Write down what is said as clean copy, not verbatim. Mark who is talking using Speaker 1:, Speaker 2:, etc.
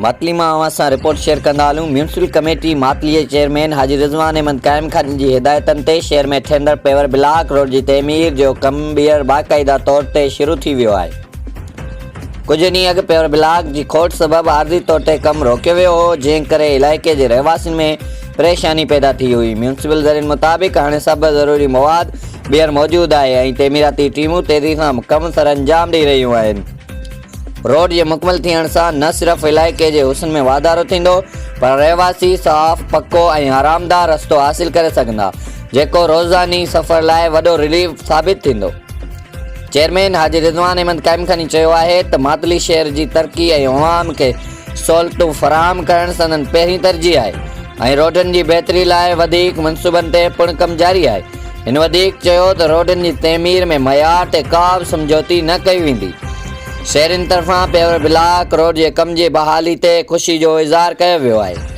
Speaker 1: ماتلي مان اوهان سان رپورٽ شيئر ڪندا هلون ميونسپل ڪميٽي ماتلي جي چيئرمين حاجي رضوان احمد قائم خاني جي هدايتن تي شهر ۾ ٺهندڙ پيور بلاڪ روڊ جي تعمير جو ڪم ٻيهر باقاعده طور تي شروع ٿي ويو آهي ڪجهه ڏينهن اڳ پيور بلاڪ جي کوٽ سبب عارضي طور تي ڪم روڪيو ويو هو جنهن ڪري علائقي جي رهواسين ۾ پريشاني پيدا ٿي هئي ميونسپل ذريعن مطابق هاڻي سڀ ضروري مواد ٻيهر موجود آهي ۽ تعميراتي ٽيمون تيزي سان ڪم سرانجام ڏئي رهيون آهن. روڊ جي مڪمل ٿيڻ سان نه صرف علائقي جي حسن ۾ واڌارو ٿيندو پر رهواسي صاف، پڪو ۽ آرامده رستو حاصل ڪري سگهندا، جيڪو روزاني سفر لاء وڏو رليف ثابت ٿيندو. چيئرمين حاجي رضوان احمد قائمخاني چيو آهي ته ماتلي شهر جي ترقي ۽ عوام کي سهولتون فراهم ڪرڻ سندن پهرين ترجيح آهي ۽ روڊن جي بهتري لاء وڌيڪ منصوبن تي پڻ ڪم جاري آهي. هن وڌيڪ چيو ته روڊن جي تعمير ۾ معيار تي ڪا به سمجهوتي نه ڪئي ويندي. شهرين طرفان پيور بلاڪ روڊ جي ڪم جي بحالي تي خوشي جو اظهار ڪيو ويو آهي.